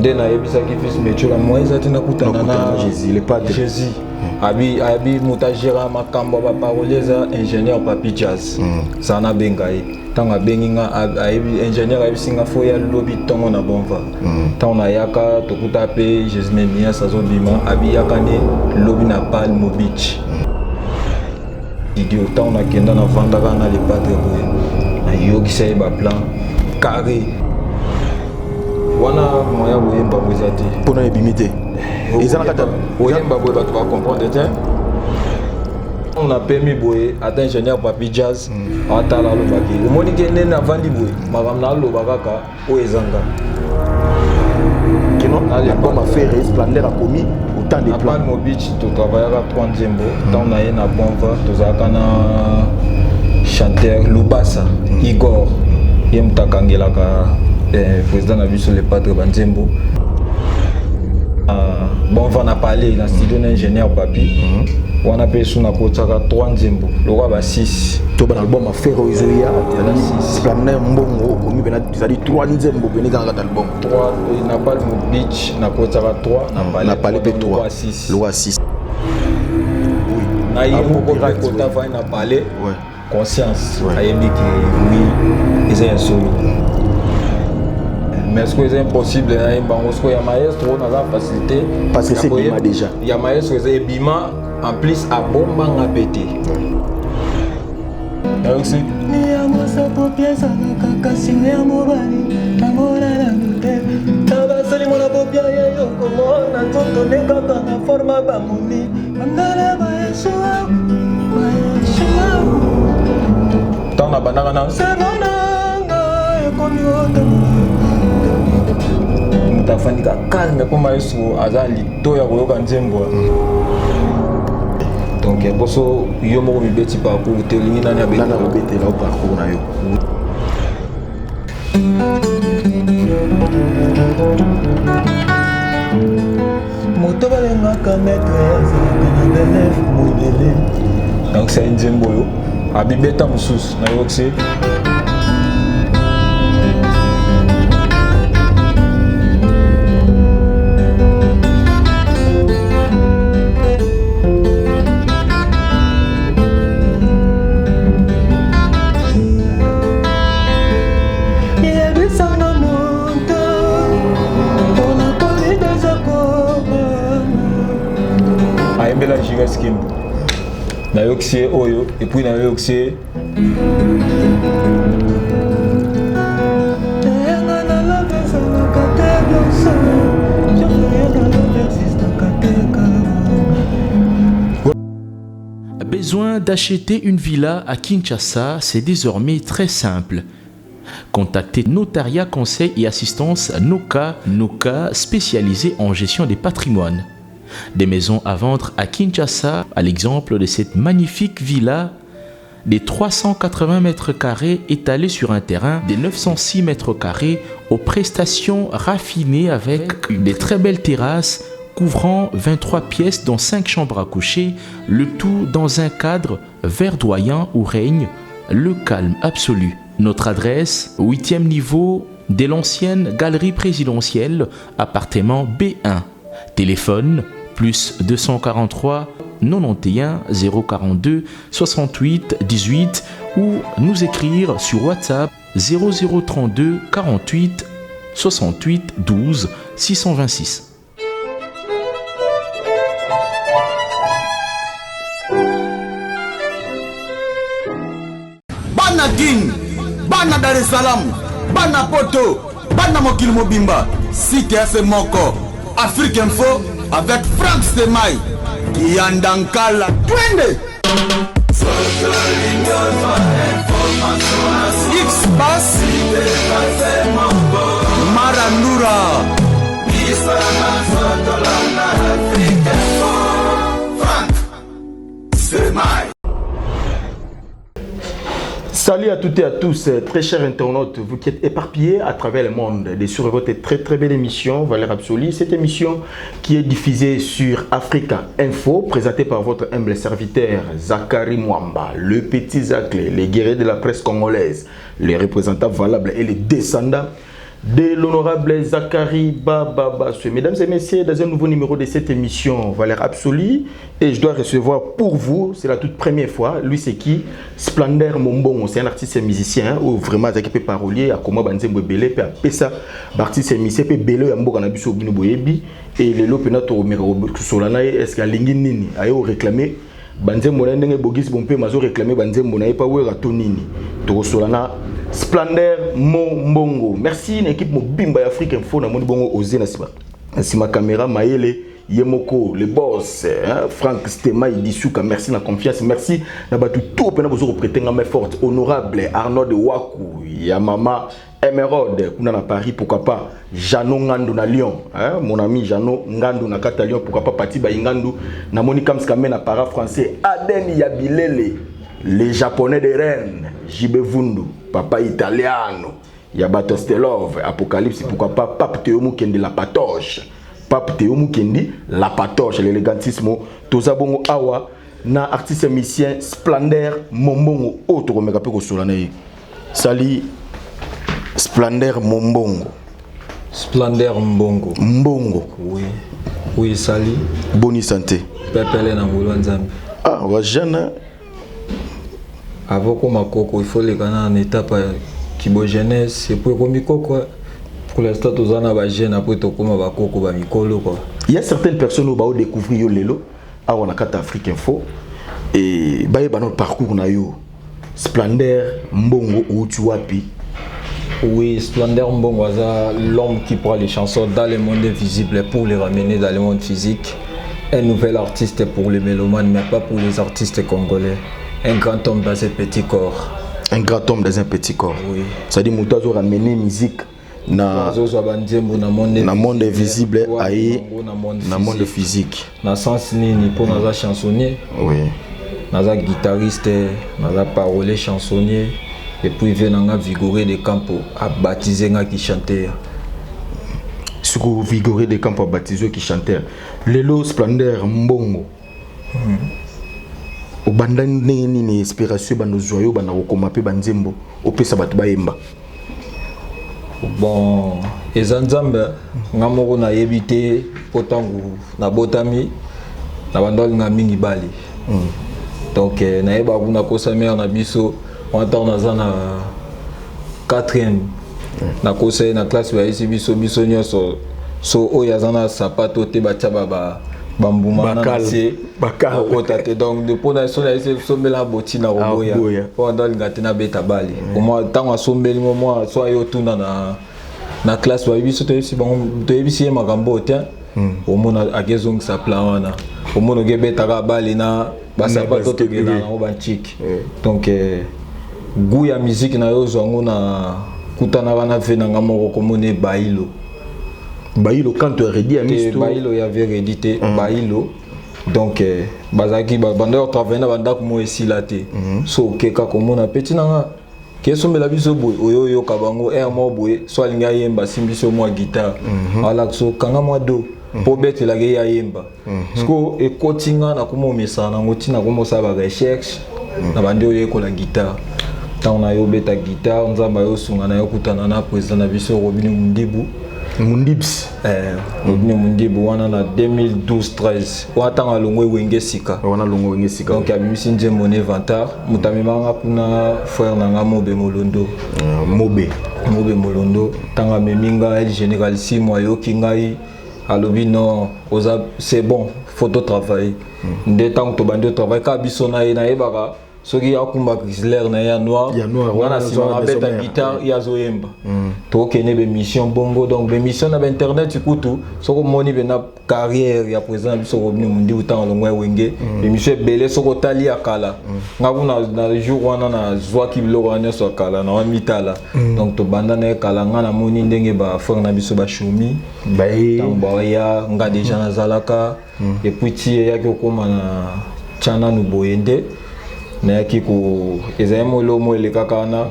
Nde nayebisaki fils Metiola moyen eza te nakutana na Jésus le padre. Jésus abi abi moto agera makambo ya baparolier eza ingénieur Papi Jazz. Zala nabenga ye ntango abengi nga, ayebi ingénieur ayebisi nga fo ya lobi ntongo na bonva. Ntango nayaka tokuta mpe Jésus Memias azobima, abi yaka nde lobi na Palmo Beach studio. Ntango nakenda navandaka na le padre boye, nayokisa ye baplan carré wana, moya koyemba bo eza te. Mpona ebimi te, eza na kati. Oyemba boye bato bacomprendre te. Napemi boye, ata ingénieur Papi Jazz atala, alobaki omoni ke nde navandi boye, makambo naaloba kaka oyo ezanga. Kino album a Ferre Splendeur akomi autant de na plans. Palmo Beach totravaillaka trois nzembo. Ntango na ye na Bonva tozalaka na chanteur Lubasa Igor, ye moto akangelaka président na biso le padre banzembo. Bonva na palais na studio na ingénieur Papi wana mpe su nakotiaka trois nzembo lokola ba 6. To bana album a Ferre oyo ezoya ezali Splendeur, mbongo okomi mpena ezali trois nzembo pene eza na kati album. 3 na Palmo Beach nakotiaka 3 na palais. Na palais mpe 3. 6. Lokola 6. Na ye Amour moko mpe pirate, kota vai na palais conscience ayebi ke oui, eza ya solo, mais sikoyo eza impossible nayemba yango sikoyo ya maestro, naza facilité. Parce que Ya c'est ebima koyemba- déjà. Ya maestro eza ebima, en plus abombanga mpe te. Nayokisi ya mosapo piesaka kasi ya mobali namonana te na basali mona popia ye yo komona nzoto nde kaka na forma bamoni bandala baeshua baeshua. Ntango nabandaka na sebonanga ekomi otambola. Moto afandi ka calme mpo maestro aza lito ya koyoka nzembo. Donc poso yo moko mibeti parcours te, olingi nani Nani abetela? Akobetela o parcours na yo. Moto balengaka maître azalaka na belef modele. Donc sai nzembo oyo abibeta mosusu nayokisi. Yebisanga moto mpona kolideza kobana. Ayembela Jires Kimbo, nayokisi ye oyo et puis nayokisi ye. Eyenga na love ezalaka te nyonso joye na love existaka te kaka. Besoin d'acheter une villa à Kinshasa, c'est désormais très simple. Contactez Notariat Conseil et Assistance Noka, Noka spécialisé en gestion des patrimoines. Des maisons à vendre à Kinshasa, à l'exemple de cette magnifique villa des 380 mètres carrés étalée sur un terrain des 906 mètres carrés aux prestations raffinées avec des très belles terrasses couvrant 23 pièces dont 5 chambres à coucher, le tout dans un cadre verdoyant où règne le calme absolu. Notre adresse, 8e niveau de l'ancienne galerie présidentielle, appartement B1. Téléphone plus 243 91 042 68 18 ou nous écrire sur WhatsApp 0032 48 68 12 626. Bana Kin, bana Dar es Salaam, bana Poto, bana mokili mobimba, site ya se moko Afrique Info avec Frank Semai Kiyanda Nkala, twende X Bas Marandura. Frank Semai. Salut à toutes et à tous, très chers internautes, vous qui êtes éparpillés à travers le monde, de sur votre très très belle émission Valeur Absolue, cette émission qui est diffusée sur Africa Info, présentée par votre humble serviteur Zachary Mwamba, le petit Zaclé, le guerrier de la presse congolaise, les représentants valables et les descendants De l'honorable Zachary Bababaswe. Mesdames et messieurs, dans un nouveau numéro de cette émission Valeur Absolue, et je dois recevoir pour vous, c'est la toute première fois, lui c'est qui? Splander Mombongo, c'est un artiste et musicien, ou vraiment azaki pe parolier, akoma banzembo ebele, pe apesa artiste et musicien, pe bele ya mboka na biso bino boyebi, et lelo pe na to kosola na ye, est-ce alingi nini? Ayo réclamer banzembo na ye ndenge Bogisi Bompe mazo réclamer banzembo na ye pa Wera to nini? Tokosola na Splander Mombongo. Merci na équipe mobimba ya Afrique Info, na moni bongo osé na sima. Na sima caméra Mayele Yemoko, le boss, hein, Frank Stema Idisuka, merci na confiance, merci na batu tout pena bozo prêter nga main forte, honorable Arnaud de Waku, ya mama Emeraude kuna na Paris, pourquoi pas Jano Ngandou na Lyon, hein, mon ami Jano Ngandou na kata Lyon, pourquoi pas Pati Bayingandou na Moni Kams Kame na para français, Aden Yabilele, les japonais de Rennes, JB Vundu, papa italiano, Yabato Stelov, Apocalypse, pourquoi pas Pape Théo Mukendi la patoche, Pape Théo Mukendi la patoche, l'élégantisme, toza bongo awa na artiste musicien Splander Mombongo, autre komeka pe kosola na ye. Sali Splander Mombongo. Splander Mbongo. Mbongo. Oui. Oui, sali. Bonne santé. Pepele na ngolo Nzambe. Ah, wa jeune. Avant koma koko, il faut les gana en étape kibo jeunesse et puis komi koko. Pour l'instant tozana ba jeune, après tokoma ba koko ba mikolo quoi. Il y a certaines personnes où ba découvrir yo lelo awa na kata Afrique Info et ba yeba notre parcours na yo. Splander Mbongo outi wapi? Oui, Splander Mbongo aza l'homme qui prend les chansons dans le monde invisible pour les ramener dans le monde physique. Un nouvel artiste pour les mélomanes, mais pas pour les artistes congolais. Un grand homme dans un petit corps. Un grand homme dans un petit corps. Oui. C'est-à-dire moto azo ramener musique na azozwa banzembo na monde na monde invisible, ouais, aye na monde na monde physique. physique. Na sens nini? Mpo naza chansonnier. Oui. Naza guitariste, naza parolier chansonnier. Et puis vieux nanga Vigoré de Campo a baptisé nga qui chantait. Siko Vigoré de Campo a baptisé qui chantait. Lelo Splander Mbongo. Obanda ndenge nini inspiration bando zwa yo banda kokoma pe banzembo opesa bato bayemba? Bon, eza Nzambe nga moko nayebi te po ntango nabotami na bando alinga mingi bali. Donc nayeba kuna kosa mère na biso wana ntango naza na 4e nakosa ye na classe bayesi biso biso nyonso so oyo aza na sapato te batia ba bambuma na Bakal. se Bakal. okota te. Donc depuis na so nayesi sombela boti na koboya Koboya. po ando alinga te nabeta bale. Omwa ntango asombeli ngo mwa so aye otuna na classe bayebi biso toyebisi bango toyebisi ye makambo oyo te, omona akezongisa plan wana, omona okebetaka bale na basapato basket, tokenda nango bantike. Donc goût ya musique na yo ozwa yango na kutanaka na ve na nga moko komona Bailo. Bailo kanto ya Redi ya te misto. Bailo ya ve Redi te, Bailo. Donc bazalaki banda yo travaille na bandako moko esila te, so okeka komona peti na nga kesombela biso boye oyo oyoka bango air moko boye so alingi ayemba asimbi biso mwa guitare alaka so kanga mwa do mpo obetelaka ye ayemba. Siko ekoti nga nakoma omesana nango ntina nakoma osala ba recherche na bandi oyekola guitare. Ntango na yo obeta guitare, Nzambe ayosunga na yo okutana na président na biso Robini Mundibu. Mundibs. Robini Mundibu wana na 2012 13 wana ntango alongo ewenge sika. Wana longo wenge sika. Donc abimisi nzembo ne Vantard, moto amemanga kuna frère na nga Mobe Molondo. Mobe. Mobe Molondo, ntango amemi ngai, général Simo ayoki ngai, alobi non, oza c'est bon, faut to travailler. Nde ntango tobandi otravaille kaka biso na ye, nayebaka soki akumba Chrysler na ye ya noir, Ya noir, nga wana na nsima azwaka nabeta maison mère. guitare, ye azoyemba, tokokende bemission bongo. Donc bemission na bainternet kutu soki omoni pena carrière ya président na biso Robini Mundibu ntango alongwa ya Wenge, bemission ebele soki otali ya kala, nga kuna na jour wana nazwaki biloko wana nyonso ya kala na wamitala. Donc tobanda na ye kala, nga namoni ndenge bafrère na biso bashomi baye ntango baya, nga déjà nazalaka. Et puis ti eyaki okóma na tya nanu boye nde nayaki ko ezali molo mo elekaka wana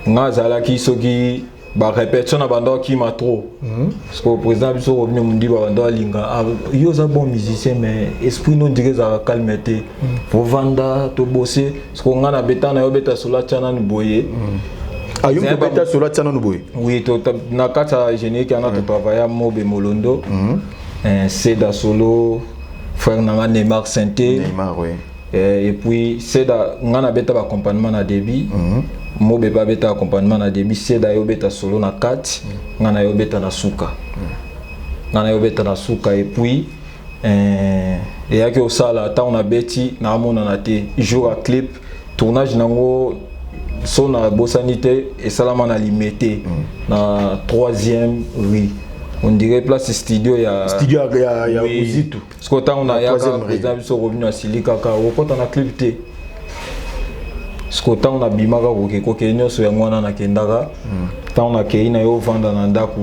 nga azalaki soki barépétition na bando akima trop, parce que président biso Robini Mundiba bando alinga: ah, yo oza bon musicien mais esprit no ndire ezalaka calme te, ovanda tobose. Parce que nga na beta na yo beta solo atya nanu boye. Ah, yo moto obeta solo atia nanu boye? Oui, na kati ya générique wana totravailla Mobe Molondo, Seda solo, frère na nga Neymar Synthé. Neymar, oui. Et puis Seda, nga nabeta baaccompagnement na début, Mobe mpe abeta accompagnement na début, Seda ye obeta solo na kati, nga na ye obeta na suka, nga na ye obeta na suka. Et puis eyaki osala, ntango nabeti naamonana te. Jour ya clip, tournage nango so nabosani te, esalama na Limete, na 3e rue, on dirait place studio ya Studio ya Oui. Muzitu. Parce que ntango nayaka, Troisième rue. président biso Robino asili kaka okota na clip te. Parce que ntango nabimaka koke kokende nyonso yango wana, nakendaka. Ntango nakei na ye ovanda na ndako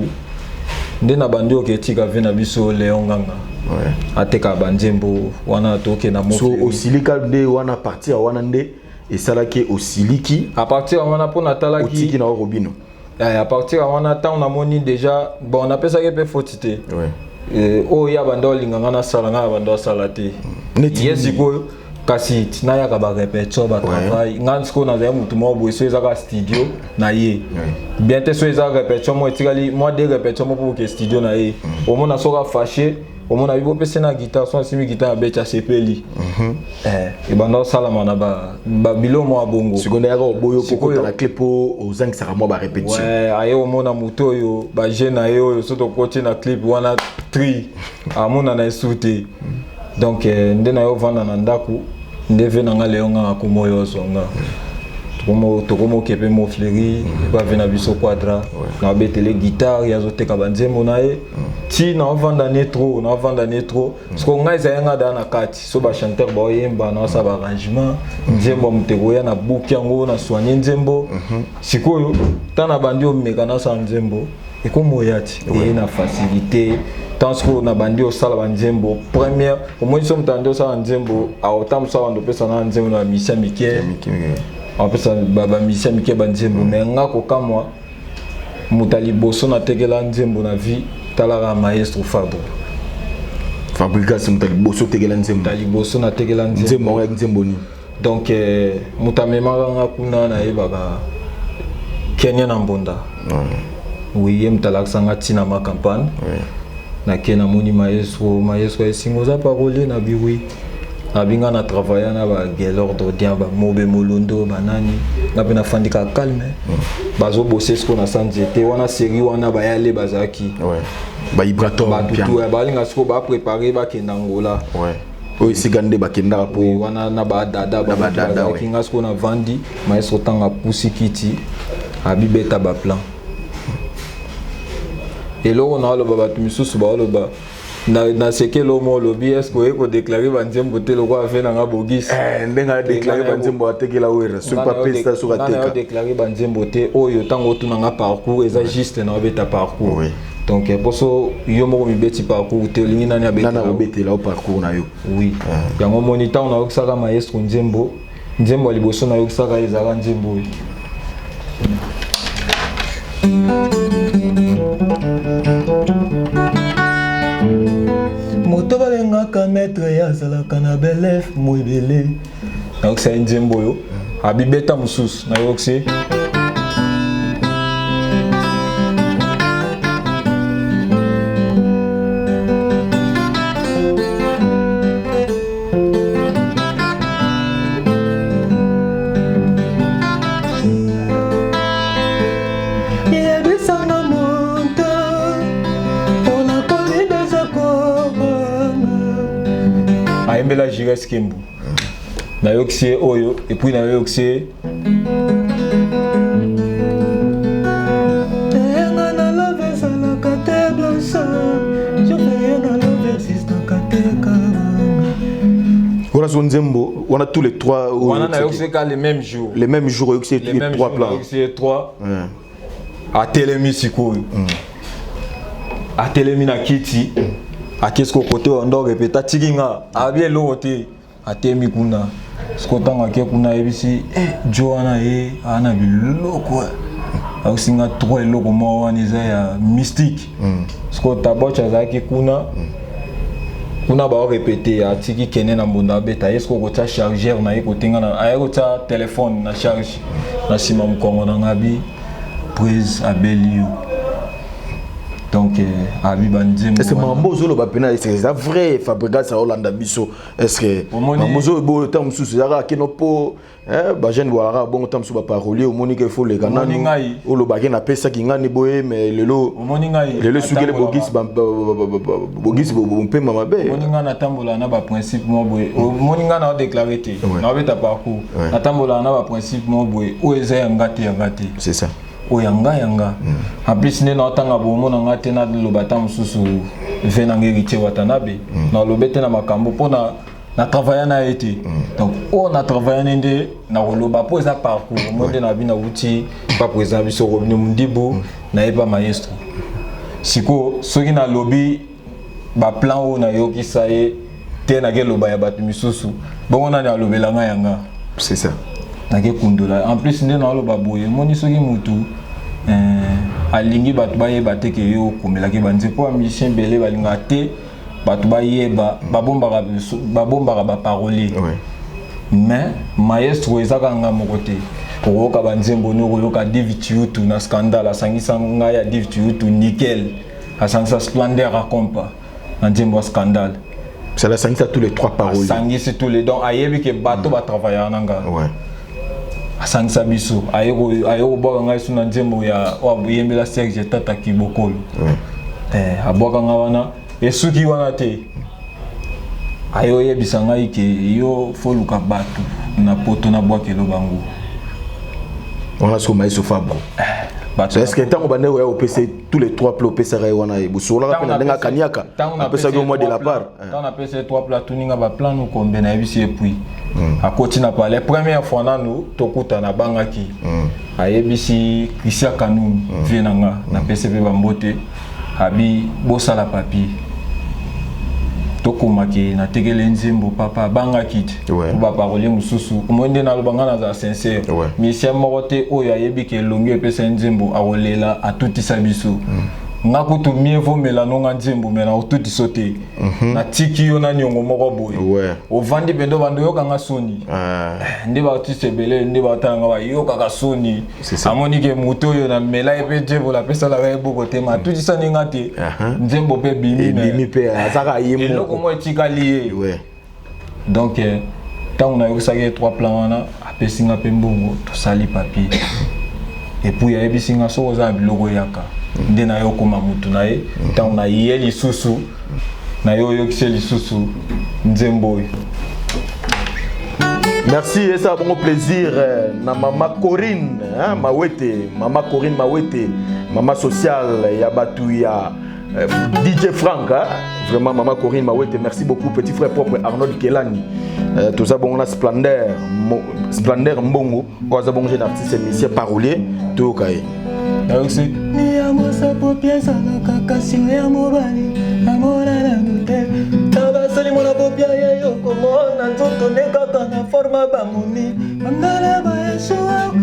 nde na bandi oke etika ve na biso Léon Nganga atekaka banzembo wana, tokenda. So osilika nde wana, partir ya wana nde esalaki osiliki? À partir ya wana, mpo natalaki Otiki na Robino? À partir ya wana, ntango namoni déjà, bon, napesaki mpe faute te. Oyo ya banda olinga nga nasala, nga na banda osala te. Neti Ye nini? Sikoyo kasi nayaka barépétition, batravail, nga sikoyo nazali motu moko boye, so ezaka studio na ye bien te, so eza répétition moko etikali mwa de répétition moko mpo ke studio na ye, omona soki afâché, omona bi bopesi na guitare, so asimbi guitare, abeti, asepeli. Ebanda osalama na babiloko moko ya bongo. Sikoyo nde yaka oboyo Sikoyo- kokota na clip mpo ozangisaka mwa barépétition? Ouais, aye omona motu oyo baje na ye oyo, so tokoti na clip wana, tri amonana esu te. Donc nde na ye ovanda na ndako nde ve na nga Leyo nga akoma oyo ozwa nga, tokomi oke mpe Mofleri bave na biso Quadra, na babetele guitare, ye azoteka banzembo na ye ti naovanda ne trop, naovanda ne trop. Parce que ngai ezali nga daa na kati, so bachanteur baoyemba, naosala baarrangement nzembo ya moto ekoya na buki yango, na soigne nzembo. Sikoyo ntan na bandi omeka nasala nzembo, ekomi oya ti eye na facilité. Tant sikoyo na bandi osala banzembo première, omoni so moto andi osala nzembo, aota mosu abanda opesa na nzembo na bamisia mike, apesa bamisia mike banzembo. Mais nga kokamwa, moto ya liboso natekela nzembo na vie, talaka maestro Fabro. Fabrigas, moto ya liboso otekela nzembo? Moto ya liboso natekela nzembo. Nzembo yango yaki nzembo nini? Donc moto amemaka nga kuna, nayebaka Kenya na Mbonda. Oui, ye moto alakisa nga ntina ma campagne. Nake, namoni maestro, maestro esinga oza parolier na bi oui, abi nga na travailla na bagelor Dodian, bamobe Molondo, banani. Nga mpe nafandi kaka calme, bazobose siko na sa nzete wana, série wana bayale bazalaki. Baibrator. Batutu balinga siko baprépare bakenda Ngola. Oyo esika nde bakendaka po Oui, wana na badada. Na badada. Bazalaki. Nga sikoyo navandi, maestro ntango apusi kiti, abibeta baplan. Eloko na oloba, bato misusu baoloba na sekele omo olobi, est-ce oye kodéclarer banzembo te lokola ave nanga Bogisi? Ndenge adéclarer banzembo atekela Wera, soki papesa, soki ateka. Odéclarer banzembo te. Oyo ntango otunanga parcours, eza juste na obeta parcours. Donc poso yo moko mibeti parcours te, olingi nani nani abetela? Akobetela o parcours na yo. Oui, yango omoni ntango nayokisaka maestro nzembo, nzembo ya liboso nayokisaka ezalaka nzembo oyo. Moto balengaka maître ye azalaka na belef mo ebele. Nayokisa ye nzembo oyo, abibeta mosusu, nayokisi ye. Yebisanga moto mpona kolideza kobanga. Ayembela Jires Kembu, nayokisi ye oyo, et puis nayokisi ye Eyenga na love ezalaka te blanche jofe, na love existaka te kabanga. Wana so nzembo wana, tous les trois oyo Wana oyokisaki. Nayokisi ka le même jour. Le même jour oyokisi Le tous les même trois jour. plans? Nayokisi ye trois. Atelemi sikoyo, atelemi na kiti, ake siko kote oyo ndo répéta, atiki nga, abi eloko te, atemi kuna. Siko ntango ake kuna, ayebisi jo wana ye aa na biloko, ayokisi nga trois eloko moko wana eza ya mystique. Siko Taboch azalaki kuna, kuna baorépété, atiki kene na mbonda abeta ye. Siko kotia chargeur na ye kotenga na aye kotia telefone na charge na nsima mokongo na nga bi. Prise abeli yo. Donc abi banzembo. Est-ce que mambo ozoloba pena est-ce que eza vrai Fabregas aolanda biso? Est-ce que mambo ozo ntango mosusu ezaka kino po ba jeune boalaka bongo, ntango mosusu baparolier omoni ke fo leka Omoni nanu ngai. Olobaki napesaki ngani boye, mais lelo Omoni ngai lelo esukeli natambolaka. bogisi bogisi mpema mabe. Omoni ngai natambolaka na baprincipe moko boye. Omoni ngai naodéclare te, naobeta parcours. Natambolaka na baprincipe moko boye, oyo eza ya nga te, ya nga te. C'est ça. Oyo ya nga, ya nga. En plus nde naotanga bomona nga te, naloba ata mosusu ve nanga Héritier Watanabe, nalobe te na makambo mpona na travailla na ye te. Donc oyo na travailla ne nde nakoloba mpo eza parcours. Omoi nde na bino awuti pa président biso Robino Mundibu, nayeba maestro. Sikoyo soki nalobi baplan oyo nayokisa ye te, nakeloba ya bato misusu bongo, nani alobela ngai yanga? C'est ça. Nakekundola. En plus nde naoloba boye, omoni soki mutu alingi bato bayeba te ke yo okomelaki banzembo, mpo bamusicien ebele balingaka te bato bayeba, babombaka baparolier. Mais maestro eza kaka nga moko te. Okoyoka banzembo ni okoyoka Div Tiutu na Scandale, asangisa ngai ya Div Tiutu nickel, asangisa Splendeur Akompa na nzembo ya Scandale. Ça asangisa tous les trois paroles. Asangisi tous les, donc ayebi ke bato batravaillaka na nga. Asangisa biso, aye kobwaka ngai so na nzembo ya oyo aboyembela Serge Tata Kibokolo. Abwaka nga wana, esuki wana te, aye oyebisa ngai ke yo foluka bato na poto nabwakelo bango. Wana siko maestro Fabro. Bato Est ce que ntango bandeko ya opesa tous les trois plans, opesaka ye wana, bosololaka mpe na ndenge akaniaka, apesaki yo mwa de la part? Ntango napesi ye trois plans, tuninga baplan no kombe, nayebisi ye, puis akoti na palais. Première fois nanu tokutana, abangaki, ayebisi Christian Kanum, vie na nga, napesi mpe bambote, abi bosala papier, tokomaki natekeli nzembo. Papa abangaki te po baparolier mosusu, omoi nde naloba ngai nazala sincère, musicien moko te oyo ayebi ke elongi epesa ye nzembo akolela atutisa biso. Nga kutu mieux vaut mela nonga nzembo, me na otutiso te, natiki yo na niongo moko boye. Ovandi mpenza, obanda oyokanga soni. Nde baartiste ebele nde batalanga, bayokaka soni. C'est ça. Amoni ke moto oyo namela ye mpe nzembo, napesalaka ye boko te, ma atutisani nga te, nzembo mpe ebimi. Ebimi mpe azaka ye eloko moko. Moko etikali ye. Donc ntango nayokisaki ye trois plan wana, apesi nga mpe mbongo, tosali papier, et puis ayebisi nga soki oza na biloko eyaka nde na yo okóma motu na ye. Ntango na ye lisusu na ye oyokisi ye lisusu nzembo oyo. Merci, esa bongo plaisir na mama Corinne, hein, Mawete, mama Corinne Mawete, mama sociale ya batu ya DJ Frank, hein? Vraiment mama Corinne Mawete, merci beaucoup petit frère propre Arnold Kelani. Toza bongo na Splendeur, Splendeur Mbongo, oza bongo jeune artiste musicien parolier, toyoka ye. Nayokisi ya mosapo mpe ezalaka, kasi ya mobali amona nanu te. Na basali mona popia ye, yo komona nzoto nde kaka na forme bamoni bandala baeshua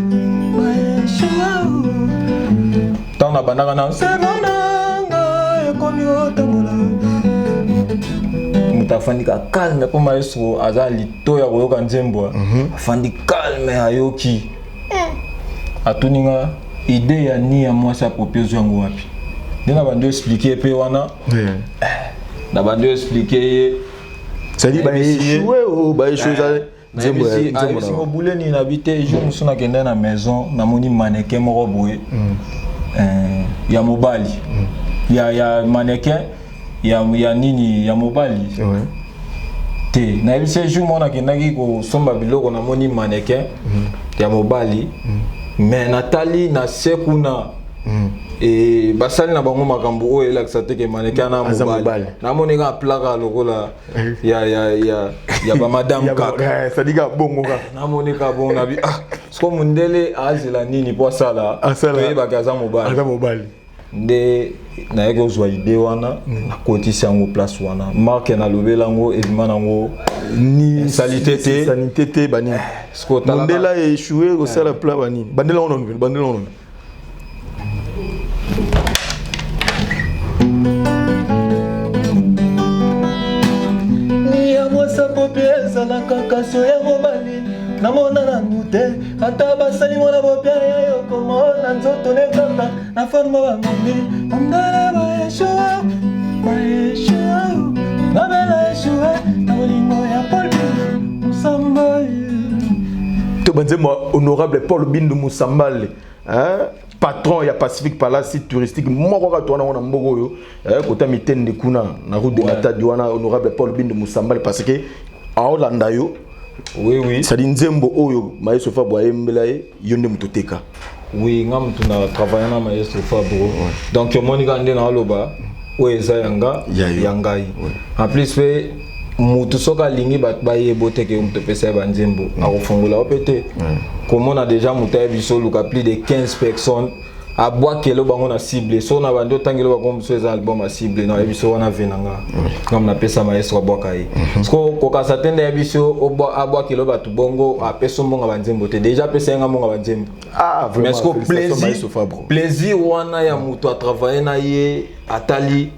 baeshua. Ntango nabandaka na sebonanga ekomi otambola. Moto afandi ka calme mpo maestro aza lito ya koyoka nzembo. Afandi calme, ayoki, atuni nga idée ya ni ya mwasi apopi ozwi yango wapi? Nde na bandi expliquer mpe wana, na bandi expliquer ye. C'est-à-dire baéchoué ou baéchoué eza nzembo ya nzembo Ayebisi na ngo bule nini nabi te. Jour mosusu nakende na maison, namoni mannequin moko boye, ya mobali, ya mannequin ya nini, ya mobali te. Nayebisi ye jour moko nakendaki kosomba biloko, namoni mannequin ya mobali, mais natali na se kuna, e basali na bango makambo oyo elakisa te ke mannequin na Aza mobali. mobali. Namoni kaka plaka lokola ya bamadame kaka. C'est-à-dire kaka bongo kaka. Namoni kaka bongo, nabi ah, siko mondele azela nini mpo asala Asala. toyebaka aza mobali. Aza mobali. Nde nayaki kozwa idée wana, nakotisi yango place wana, marke nalobela yango, ebima nango Ni Salité te. Sanité te, banini. Siko talaka- Mondela échoué kosala plan banini, bandela ono, bandela ono. Ni ya mosapo mpe ezalaka, kasi ya mobali Namona nanu te ata basali mona bopia ya yo komona nzoto ne kaka na forme bangomi bandala baeshua baeshua babela eshua na bolingo ya Paul Musambale. To banzembo honorable Paul Bindu Musambale, hein? Patron ya Pacific Palace, site touristique moko kaka towana na mboka oyo, kota mitende kuna na route de Matadi wana, honorable Paul Bindu Musambale, parce que aolanda yo. Oui, oui. C'est-à-dire nzembo oyo Maestro Fabro ayembela ye, yo nde moto teka. Oui, nga moto na travaille na Maestro Fabro. Donc omoni kaka nde naoloba oyo eza yanga ya ngai. En plus mpe motu soki alingi bato bayeba oteke moto opesa ye banzembo, akofongola yo mpe te. Komona déjà moto ayebi so oluka plus de 15 personnes, abwakelo bango na cible, so na bandi otangelo bango mosusu eza album ya cible na yebi so wana ve na nga ngam napesa maestro abwaka ye. Parce que kokasa te nde yebi so abwakelo bato bongo apesa mbongo banzembo te, déjà apesa ye nga mbongo banzembo. Ah, mais vraiment, ce que félicitations, plaisir, Maestro Fabro. Plaisir wana ya moto atravaille na ye, atali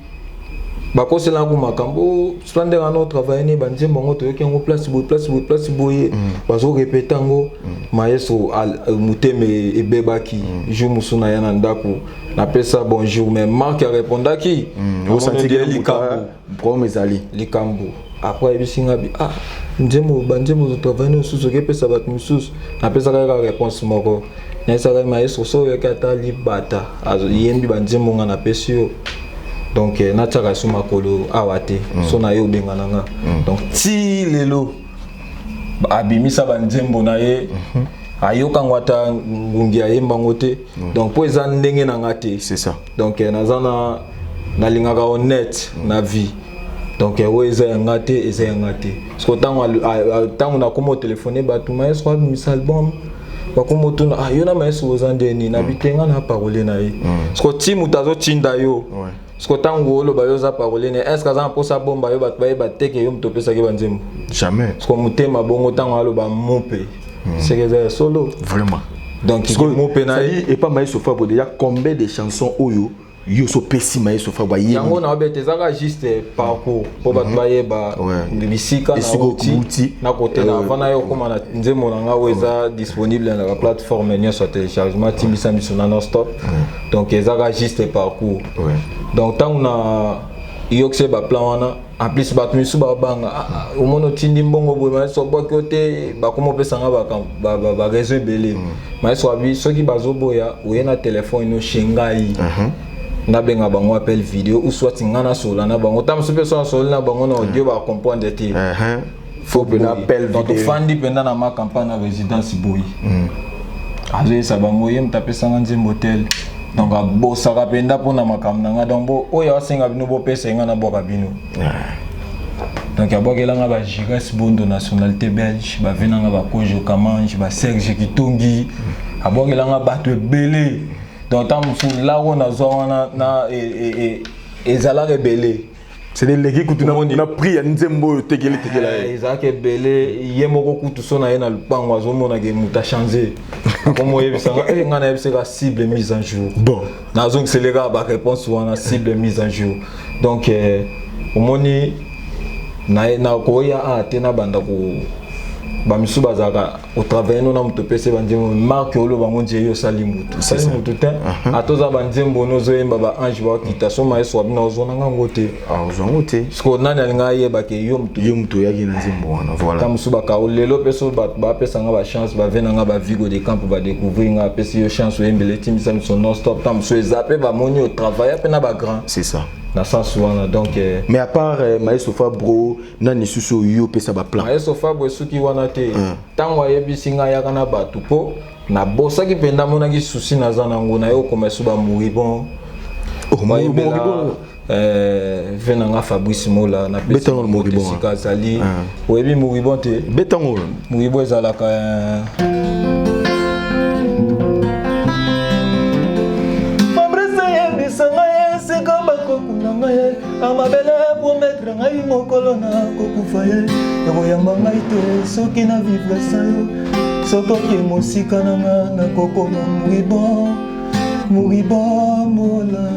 bakoselaka makambo so ndenge wana otravaille ne banzembo yango, toyoki yango place boye, place boye, place boye, bazorepete yango. Maestro motema ebebaki. Jour mosusu na ye na ndako, napesa bonjour, mais Mark arépondaki Osenti que likambo problème ezali. Likambo après ayebisi nga bi ah nzembo, banzembo ozotravaille mosusu okepesa bato mosusu. Napesaka kaka réponse moko, nayebisaka ye: maestro, so oyoki ata libata yembi banzembo nga napesi yo, donc natiaka so makolo awa te, so na ye obengana nga. Donc ti lelo abimisa banzembo na ye, ayokango ata ngungi ayembango te. Donc mpo eza ndenge na nga te. C'est ça. Donc naza na nalingaka honnête na vie. Donc oyo eza yanga te, eza yanga te. Parce que ntango ntango nakóma otelefone bato, maestro abimisa album, bakóma otuna: ah, yo na maestro oza ndeni? Nabi te, nga na parole na ye. Parce que ti moto azotinda yo, parce que ntango oloba yo oza parole na ye, est ce que aza na mposa bomba yo, bato bayeba te ke yo moto opesaki banzembo? Jamais. Parce que motema bongo, ntango aloba mope, seke eza ya solo. Vraiment. Donc mope na ye. Et pas Maestro Fabro, déjà combien de chansons oyo yo so pesi Maestro Fabro ayembi? Yango na obete ezaka juste parcours mpo bato bayeba bisika Esika nauti outi. na kote na avant na ye okóma na nzembo na nga oyo eza disponible na baplateforme nyonso ya téléchargement, timbisa miso na non stop. Donc ezaka juste parcours. Donc ntango na yokisi baplan wana, en plus bato misusu babanga: ah, ah, omoni otindi mbongo boye, maestro abwaki yo te. Bakoma opesanga baraison ebele. Maestro abi soki bazoboya, oye na telefone ino chez ngai, nabenga bango appel vidéo ou soit nga nasola na bango. Ta mosusu mpe so nasoli na bango na audio, bacomprendre te. Faut mpenza appel Donc vidéo. Tofandi mpenza na ma campagne na résidence boye, azoyesa bango ye moto apesanga nzembo tel. Donc abosaka mpenza mpona makambo na nga. Donc bo oyo asenga bino bopesa ye, nga nabwaka bino. Donc abwakelanga bagires Bondo, nationalité belge, bave nanga bakojo Kamange, baserge Kitongi, abwakelanga bato ebele. Donc ntango mosusu laro nazwa wana na ezalaka ebele. C'est eleki kutu Omoni. na prix ya nzembo oyo tekeli tekela ye. Ezalaka ebele. Ye moko kutu so na ye na lupango, azomonaka moto achange, akomo oyebisanga e ngai nayebisaka cible mise en jour. Bon. Nazongiseli kaka baréponse wana, cible mise en jour. Donc omoni nakoya awa te, nabanda ko bamisusu bazalaka otravaille no na moto opesi banzembo marke, oloba ngo nzie yo osali motu, osali motu te. Ata oza banzembo ono ozoyemba, baange bakita so maestro abina ozonanga ngo te. Ah, ozwango te. Parce que nani alinga ayebake yo motu? Yo moto oyaki na nzembo wana, voilà. Ta mosusu bakao lelo mpe so bato bapesanga bachance, bave nanga bavigo de camp, badécouvrir nga, apesi yo chance oyembela etimbisa miso non stop. Ta mosusu eza mpe bamoni otravaille mpe na bagrand C'est ça. Na sens wana. Donc Mais à part Maestro Fabro, nani lisusu oyo opesa baplan? Maestro Fabro esuki wana te. Ntango ayebisi ngai ayaka na bato mpo nabosaki mpenza, amonaki susi naza nango na ye, okoma esu bamoribon. Oh, Moribond. Ve na nga Fabrice Mola. Betango na Moribond, Esika azali, oyebi moribond te? Betango. Moribond ezalaka Fabrice ayebisa ngai esika bakokunda ngai amabele, promettre ngai mokolo na kokufa ye ekoyamba ngai te. Soki na vivre sa yo, soki oke mosika na nga, nakokoma moribond, moribond Mola.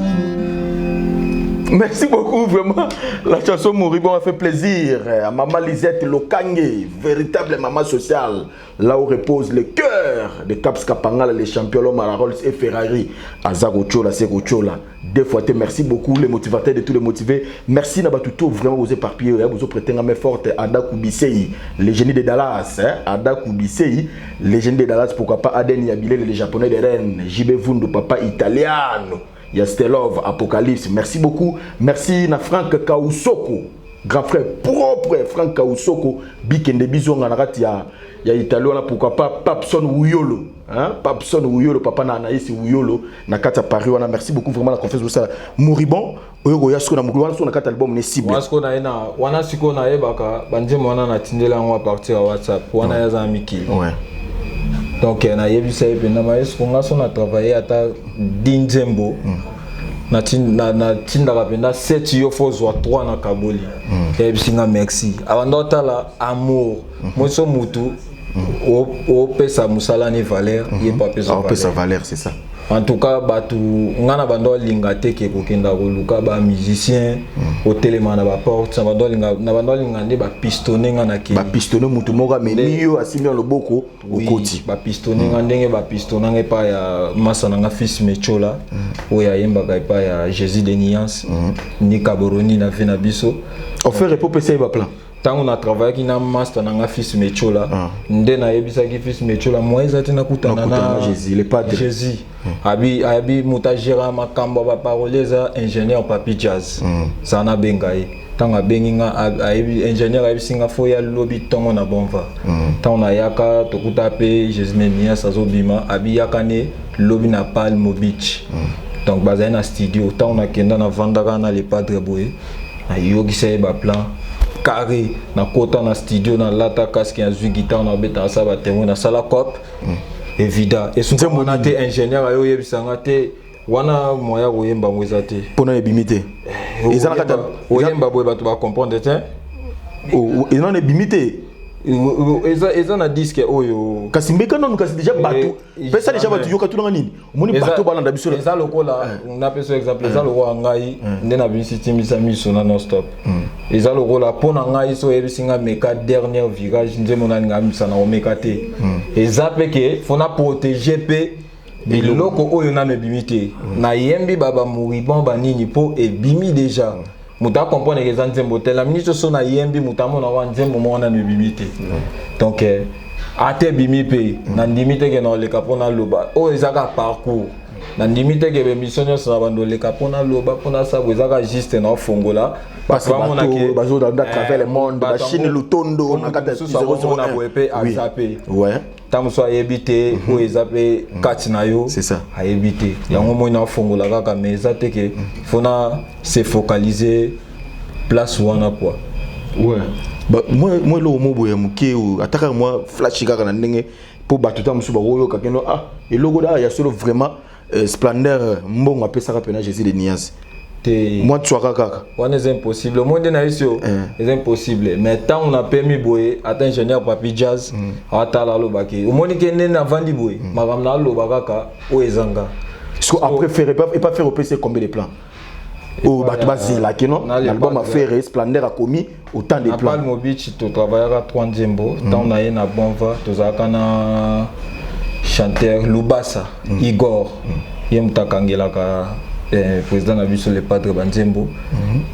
Merci beaucoup, vraiment. La chanson Moribond a fait plaisir à Maman Lisette Lokange, véritable maman sociale, là où repose le cœur de Caps Kapangala, les champions l'homme à la Rolls et Ferrari, à Zagochola, Segochola. Deux fois, merci beaucoup, les motivateurs de tous les motivés. Merci Nabatuto, vraiment vous éparpillé, vous prêtez une main forte, Ada Koubisei, les génies de Dallas, hein, Ada Koubisei, les génies de Dallas, pourquoi pas Aden Yabile, les japonais de Rennes, JB Vundo, papa italiano. Yastelov, Apocalypse. Merci beaucoup. Merci na Franck Kausoko, grand frère propre Franck Kausoko, Bikende Bizonga na kati ya Italie wana, pourquoi pas Papson Wuyolo, hein? Papson Wuyolo, papa na Anaïs Wuyolo na kati ya Paris wana. Merci beaucoup vraiment la confiance ça. Moribond, oyo ya siko na mokolo wana, siko na kati album ne cible. Wana sikoyo naye na wana sikoyo nayebaka banzembo wana, natindela yango à partir ya WhatsApp wana, yaza na mikili. Donc nayebisa ye mpenza mayesuko nga so na travaille ata di nzembo, natindaka mpenza 7, yo fo ozwa 3 na kaboli. Yayebisi nga merci, abanda otala amour moso mutu opesa mosala ni valeur, ye mpo apesa Apesa valeur. Valeur, c'est ça. En tout cas, bato nga na bando olinga te ke kokenda koluka bamusicien, otelema na baporte na bando olinga, na bando olinga nde bapistonne nga na kei. Bapistonne mutu moko amemi yo, asimbi na loboko, okoti. Bapistonne nga ndenge bapistonne nga epai ya masa na nga fils Mechola, oyo ayembaka epai ya Jésus de Nuance, ni Kaboroni na vie na biso. Offert epo pesa ye baplan. Ntango na travaillaki na master na nga fils Mechola, nde nayebisaki fils Mechola moyen eza te nakutana Nakutana na na Jésus, le padre. Jésus abi ayebi moto agéra makambo ya baparole, eza ingénieur Papi Jazz, zala nabenga ye. Ntango abengi nga, ayebi ingénieur, ayebisi nga fo ya lobi ntongo na bonva. Ntango nayaka, tokuta mpe Jésus Nenias azobima, abi yaka ne lobi na Palmo Beach. Donc bazali na studio. Ntango nakenda, navandaka na le padre boye, nayokisa ye baplan carré, nakota na studio, nalata casque, nazwi guitare, nabeta, nasala batémoin, nasala cop evida esuka wana te. Ingénieur ayo oyebisanga te wana moya koyemba ngo eza te. Mpona ebimi te, eza na kati. Oyemba boye, bato bacomprendre te. Eza nano ebimi te. Eza na disque oyo. Kasi mbeka nanu, kasi déjà bato pesa déjà bato yoka tunanga nini omoni bato balanda biso. Eza lokola napesa exemple, eza lokola ngai nde nabimisi Timbisa Miso na Non Stop. Eza lokola mpo na ngai so oyebisi nga meka Dernière Virage, nzembo nalinga abimisa na komeka te. Eza mpe ke fo na protéger mpe biloko oyo nano ebimi te. Nayembi bamoribond banini mpo ebimi déjà, moto acomprendre ke eza nzembo te. Na minute so nayembi, moto amona wa nzembo moko nano ebimi te. Donc ata ebimi mpe, nandimi te ke na oleka mpo naloba oyo eza kaka parcours. Nandimi te ke baémission nyonso na bando oleka mpo naloba mpo nasabo, eza kaka juste na ofongola. Parce que bato bazolanda à travers le monde, bachine lutondo na kati ya mosusu akomona boye mpe aza mpe ntango mosusu ayebi te oyo eza mpe kati na yo. C'est ça. Ayebi te yango moi nafongola kaka, mais eza te ke fo na se focaliser place wana quoi. Ouais. Ba, moi eloko mo boye ya moke oyo, ata kaka mwa flash kaka na ndenge mpo bato ta mosusu bakoyoka keno ah eloko da ya solo vraiment, Splendeur Mbongo apesaka mpena Jésus de Nuance. Te. Mwa tswaka kaka. Wana eza impossible, omoi nde nayesi yo eza impossible. Mais ntango napemi boye, ata ingénieur Papi Jazz awatala, alobaki omoni ke nde navandi boye, makambo na aloba kaka oyo eza nga. Parce que après faire et pas faire opc combien de plans oyo bato bazelaki no Na le l'album padre. Affaire Splendeur akomi autant de Na plans. Palmo Beach totravaillaka trois nzembo. Ntango na ye na Bonva, tozalaka na chanteur Lubasa Igor, ye moto akangelaka président na biso le padre banzembo.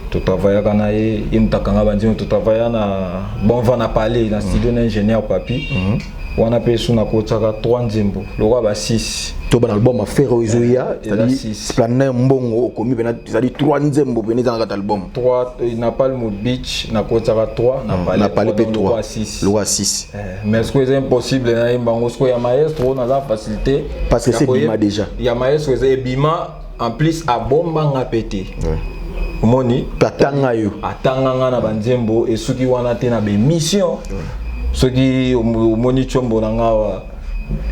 Totravaillaka na ye, ye moto akanga banzembo. Totravailla na Bonva na palais na studio na ingénieur Papi wana mpe su nakotiaka trois nzembo lokola ba 6. To bana album affaire oyo ezoya, Eza c'est-à-dire six. Splendeur Mbongo okomi mpena, c'est-à-dire trois nzembo pene eza na kati album. 3 na Palmo Beach nakotiaka 3 na palais. Na palais mpe lokola 3 6. Lokola 6. Mais sikoyo eza impossible nayemba yango sikoyo ya maestro, naza facilité. Parce que Ya c'est ebima déjà. Ya maestro eza ebima, en plus abombanga mpe te, omoni. Mpe atanga yo. Atanga nga na banzembo, esuki wana te, na baémission. Soki omoni tiombo na nga awa,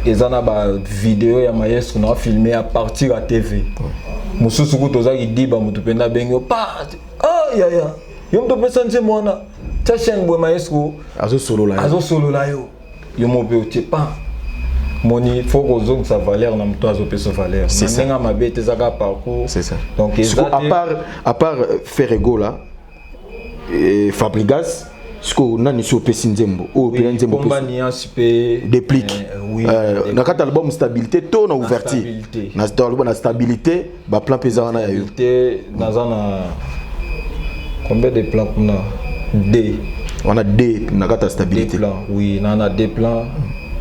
eza na bavideo ya maestro na filme à partir ya TV. Mosusu kutu ozaki diba, motu mpenza abengi yo pa ah, yaya yo moto opesa nzembo wana, tia chaîne boye, maestro azosolola yo. Azosolola yo, yo mo mpe otie pa. Moni, faut kozongisa valeur na moto azopesa valeur. C'est Na ça. ndenge ya mabe te, ezaka parcours. C'est ça. Donc eza Siko, à part à part Ferre Gola et Fabregas, siko nani so opesi nzembo oyo opela nzembo? Pomba Nuance mpe. Déplique. Oui. Na kati album Stabilité to na Ouverture? Stabilité. Na album na Stabilité, baplan mpe eza wana ya yo. Te, naza na combien de plans kuna? D. Wana d na kati ya Deux Stabilité. Plans, oui, na deux plans.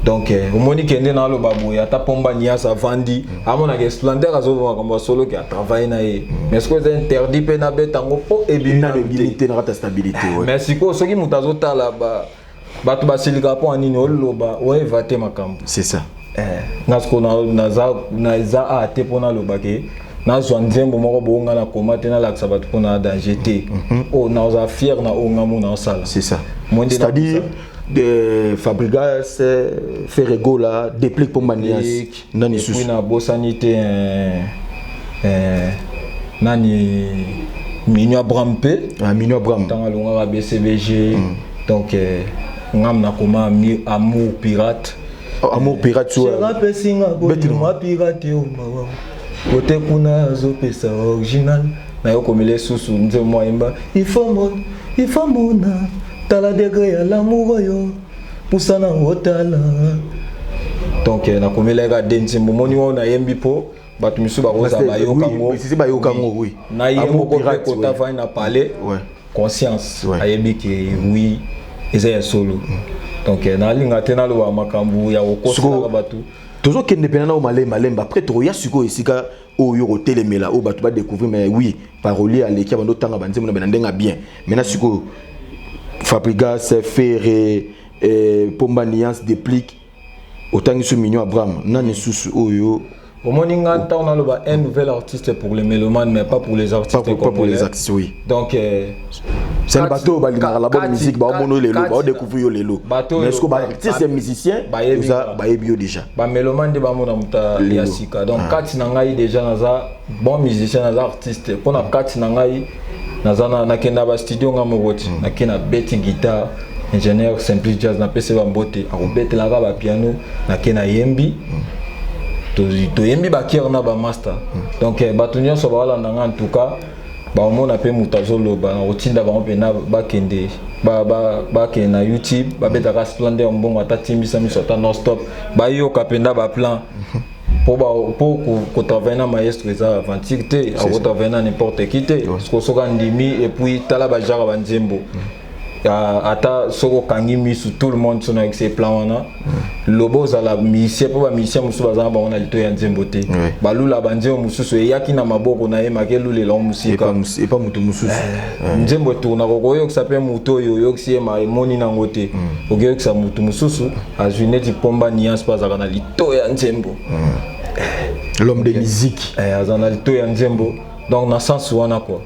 Donc omoni, kende na aloba boye, ata Pomba Nias avandi, amonaka Splendeur azoloba makambo ya solo ke atravaille na ye, mais sikoyo eza interdit mpe nabeta yango mpo ebimi nano nanu ebimi te. Te, na kati ya Stabilité, ouais. Mais sikoyo soki moto azotala, bato basilikaka mpo ya nini? Oloba oyeva te makambo. C'est ça. Nga sikoyo naza a te mpo naloba ke nazwa nzembo moko boyo, nga na koma te, nalakisa bato mpo na danger te. Oyo naza fier na oyo nga mo naosala. C'est ça. Moi, nde C'est-à-dire de Fabregas, Ferre Gola, Déplique, Pomba Nias, nani Et puis susu? Nabosani te, nani, Migno Abraham mpe. Ah, Mino Abraham. Ntango alongaka BCBG, donc ngam nakoma Amour Pirate. Oh, Amour Pirate so. Apesinga bolingo pirate o mawa kote kuna azopesa original. Nayokomela esusu nzembo mwa ayemba. Ifo mona tala degré ya l'amour oyo pusana otala. Donc nakomelaka de nzembo, moni oyo nayembi mpo bato misusu bakozala bayokango. Oui, si bayokango, oui. Na ye Amour moko mpe Pirate, kota oui. vani na palais conscience ayebi ke oui, eza ya solo. Donc nalinga te naloba makambo ya kokoselaka bato. Tozokende mpena nao malembe malembe. Après tokoya sikoyo esika oyo kotelemela oyo bato badécouvrir. Mais oui, parolier aleki, abando otanga banzembo na be na ndenge ya bien. Maintenant sikoyo Fabregas, Ferre, Pomba Niance, Déplique, otangi so Mignon Abraham, nani susu oyo? Omoni, nga ntango naloba un nouvel artiste pour les mélomanes, mais pas pour les artistes Pas pour les congolais. artistes, oui. Donc c'est bato oyo balingaka la bonne musique, baomona yo lelo, baodécouvrir yo lelo. Bato mais oyo ce que baartiste ya musicien bayebi oza nga. Bayebi yo déjà. Bamélomane nde bamona moto ya Lelo. sika. Donc kati na ngai déjà naza bon musicien, naza artiste. Mpona kati na ngai naza nakenda bastudio nga moko ti nake nabeti guitare. Ingénieur Simplice Jazz, napesi bambote, akobetelaka bapiano. Nake nayembi, toyembi bakiere na bamaster. Donc bato nyonso baolanda nga, en tout cas baomona mpe moto azoloba na kotinda bango mpena bakende bakende na YouTube, babetaka Splendeur Mbongo, ata Timbisa Miso, ata Non Stop, bayoka mpenza baplan mpo kotravaille na maestro eza aventure te, akotravaille na n'importe qui te. Parce que soki andimi, et puis tala bajara banzembo, ata soki okangi misu, tout le monde so nayokisa plan wana, loba ozala musicien, mpo bamusicien mosusu baza na bango na lito ya nzembo te. Balula banzembo mosusu eyaki na maboko na ye, make elulela ngo mosika. Epa moto mosusu. Nzembo etournaka, okoyokisa mpe moto oyo oyokisi ye ma emoni nango te, okoyokisa motu mosusu azwi neti Pomba Niance, mpo azalaka na lito ya nzembo. L'homme de musique. Aza na lito ya nzembo. Donc na sens wana quoi,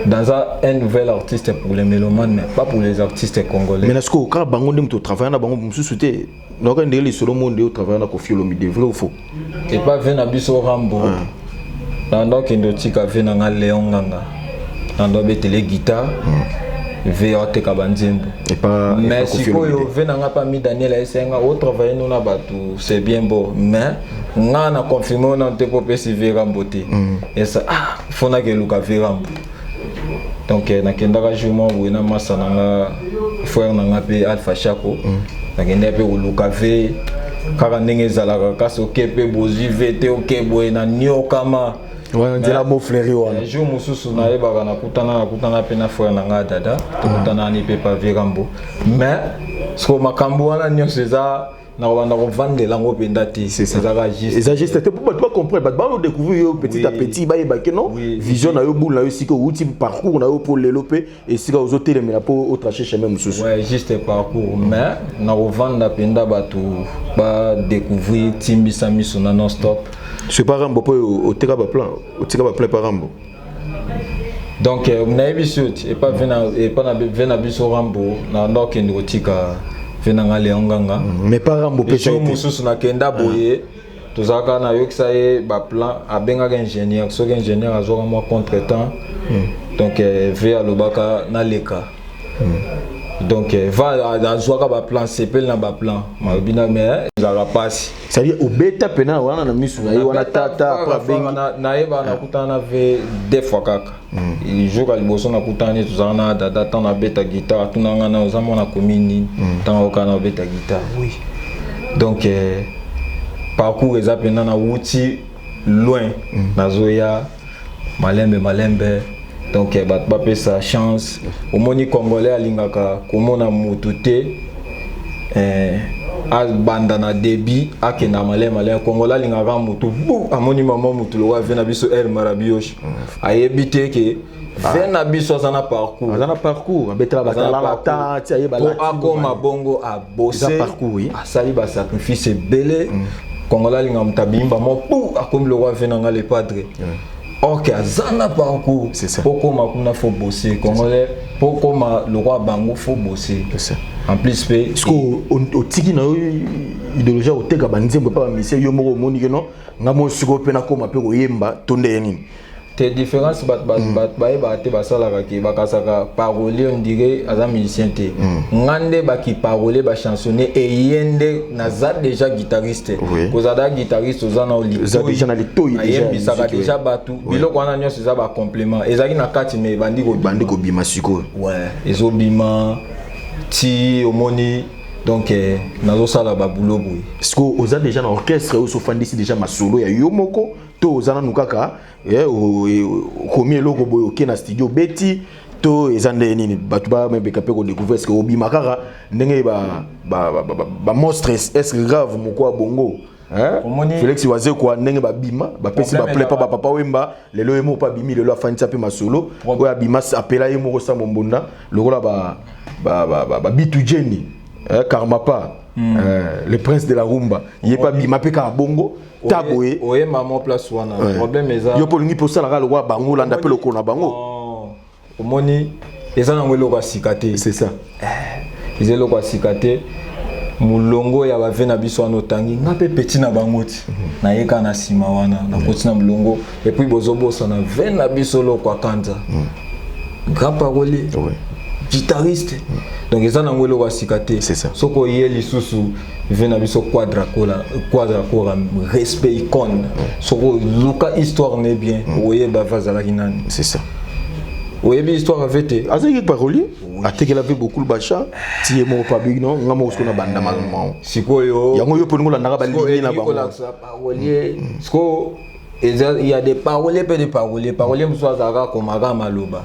dans un nouvel artiste pour les mélomanes, mais pas pour les artistes congolais. Mais na sikoyo kaka bango nde moto otravaille na bango, mosusu te? Nayoka ndenge lisolo mo nde otravaille na Kofi Olomide, vrai ou faux? Epa ve na biso Rambo, nanda okende otika ve na nga Léon Nganga, nanda obetele guitare, ve ateka banzembo. Epa mais Kofi sikoyo Olomide. ve na nga pa mi Daniel ayesenga otravaille no na bato, c'est bien beau, mais nga na confirme oyo nano te mpo opesi ve Rambo te. Esa ah, fo nakeluka ve Rambo. Donc nakendaka jour moko boye na masa na nga, frère na nga mpe Alpha Chako, nakendaki mpe koluka ve kaka ndenge ezalaka, kasi oke mpe bozwi ve te, oke boye na niokama. Wana nzela mo fleuri wana. Jour mosusu nayebaka, nakutana mpe na frère na ngai dada, tokutana ni mpe pa Virambo. Mais siko makambo wana nyonso eza na kobanda kovandela yango mpenza te. Ezaka juste. Eza juste te mpo bato bacomprendre, bato baodécouvrir yo petit à petit, bayeba ke non, vision na yo, boule na yo, esika outi, parcours na yo, mpo lelo mpe esika ozotelemela mpo otrace chemin mosusu. Ouais, juste parcours, mais na kovanda mpenza bato badécouvrir Timbisa Miso na Non Stop. C'est pas Rambo mpo oteka baplan, otika baplan pa Rambo? Donc nayebi si oti epa epa na ve na biso Rambo, na nda okende kotika ve na nga Léon Nganga. Mais pas Rambo mpe. Jour mosusu nakenda boye, tozalaka, nayokisa ye baplan, abengaka ingénieur, soki ingénieur azwaka mwa contretemps. Donc ve alobaka naleka. Donc va azwaka baplan, sepeli na baplan malobi na, mais ezalaka mpasi. C'est-à-dire obeta pena wana na misu na ye wana, tata après abengi? Nayeba, nakutana na ve deux fois kaka. Jour ya liboso nakutana nde tozala na dada. Ntango nabeta guitare, atuna nga na oza mwana komi nini. Ntango okaka na obeta guitare, oui. Donc parcours eza mpena, nawuti loin, nazoya malembe malembe. Donc bato bapesa chance. Omoni, Congolais alingaka komona mutu te abanda na début, akenda malembe malembe. Congolais alingaka mutu bu amoni mama mutu lokola ve na biso Air Marabioche, ayebi te ke ve na biso aza na parcours. Aza na parcours, abetela batalala ta ti ayeba. Po akoma bongo, abose. Eza parcours, oui. Asali basacrifice ebele. Congolais alinga moto abimba mo pu akomi lokola ve na nga le padre, or ke aza na parcours. C'est ça. Po koma kuna, faut bosser. Congolais, po koma lokola bango, faut bosser. C'est ça. En plus mpe Parce que otiki na yo idéologie ya koteka banzembo epa bamisie, yo moko omoni ke non, nga mo sikoyo mpe nakóma mpe koyemba to nde ye nini? Te, différence, bato bayebaka te, basalaka ke bakasaka parolier, on dirait aza musicien te. Nga nde baki parolier, bachansonnier, eye nde naza déjà guitariste. Kozala guitariste, oza na Oza déjà na litoyi déjà ya ayembisaka musique, déjà bato. Biloko wana nyonso eza bacomplément, ezalaki na kati, mais ebandi kobima. Bandi kobima sikoyo. Ouais, ezobima ti omoni. Donc nazosala babulo boye. Sikoyo oza déjà na orchestre oyo osofandisi déjà masolo ya yo moko, to oza nanu kaka okomi eloko boye, oke na studio, obeti, to eza nde nini? Bato bamebeka mpe kodécouvrir, ce que obima kaka ndenge bamonstre est grave moko ya bongo, hein? Omoni- Félix Wazekwa, ndenge babima, bapesi Problème baple mpa ezalaka- bapapa Wemba. Lelo ye moko mpe abimi, lelo afandisa mpe masolo oyo abima, apela ye moko sa mombonda lokola babitu jeni, Karmapa, le prince de la rumba, ye mpe abima mpe kaka bongo ta boye. Oyemba mo place wana, problème eza Yo mpe olingi mpe osalaka lokola bango, olanda mpe lokolo na bango. Oh, omoni, eza nango eloko ya sika te. C'est ça. Eza eloko ya sika te. Molongo ya bave na biso wana otangi, nga mpe petit na bango ti nayeka na nsima wana, nakoti na molongo. Et puis bozobosana ve na biso loko akanza, grand parolier, guitariste. Donc eza nango eloko ya sika te. C'est ça. Soki oye lisusu, ve na biso Quadra Kola, Quadra Kora, respect, icône. Soki oluka histoire ne bien, oyeba ve azalaki nani. C'est ça. Oyebi histoire ave te? Azalaki parolier, atekela mpe beaucoup bacha ti ye moko pabiki no nga moko sikoyo na banda mao. Sikoyo Yango yo mpe olingi olandaka balingi na bango. Kolakisa parolier sikoyo, il y a des paroliers mpe des paroliers. Parolier mosusu azalaka komaka maloba,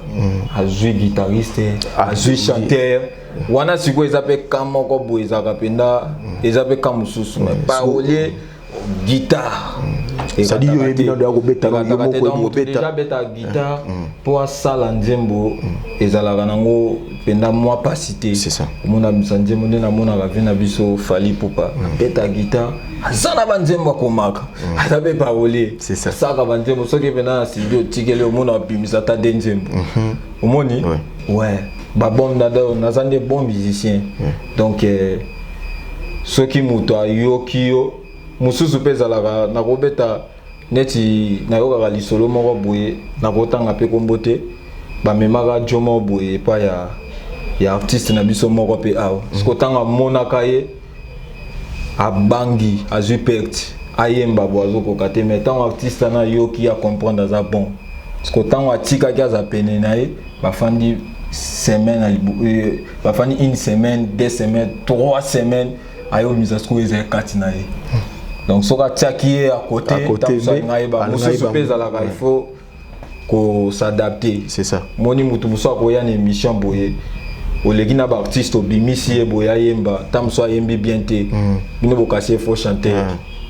azwi guitariste, azwi chanteur wana. Sikoyo eza mpe ka moko boye, ezalaka mpenza, eza mpe ka mosusu. Mais parolier, guitare C'est-à-dire yo oyebi nano ya kobeta, yo ekataka te. moko Donc, moto oyebi kobeta. déjà abeta guitare mpo asala nzembo, ezalaka nango mpenza mwa pasi te. C'est ça. Omona bisa nzembo nde namonaka ve na biso Fally Ipupa abeta guitare, aza na banzembo akomaka, aza mpe parolier. C'est ça. Asalaka banzembo. Soki mpenza na studio otikeli, omona abimisa ata de nzembo, omoni. Ouais, babon, naza nde bon musicien. Donc soki moto ayoki yo mosusu mpe ezalaka nakobeta neti nayokaka lisolo moko boye, nakotanga mpe kombo te. Bamemaka jo moko boye epai ya artiste na biso moko mpe awa. Siko ntango amonaka ye, abangi, azwi perte, ayemba bo azokoka te. Mais ntango artiste wana ayoki, acomprendre aza bon. Siko ntango atikaki, aza pene na ye, bafandi semaine, bafandi une semaine, 2 semaines, 3 semaines, ayomisa sikoyo eza kati na ye. Donc soki atiaki ye à côté, À côté, ntango mosusu alinga ayeba. alinga Mosusu ayeba. mpe ezalaka, il faut kos'adapter. C'est ça. Moni, motu mosusu akoya na émission boye, oleki na baartiste, obimisi ye boye, ayemba, ta mosusu ayembi bien te, bino bokasi ye faux chanteur.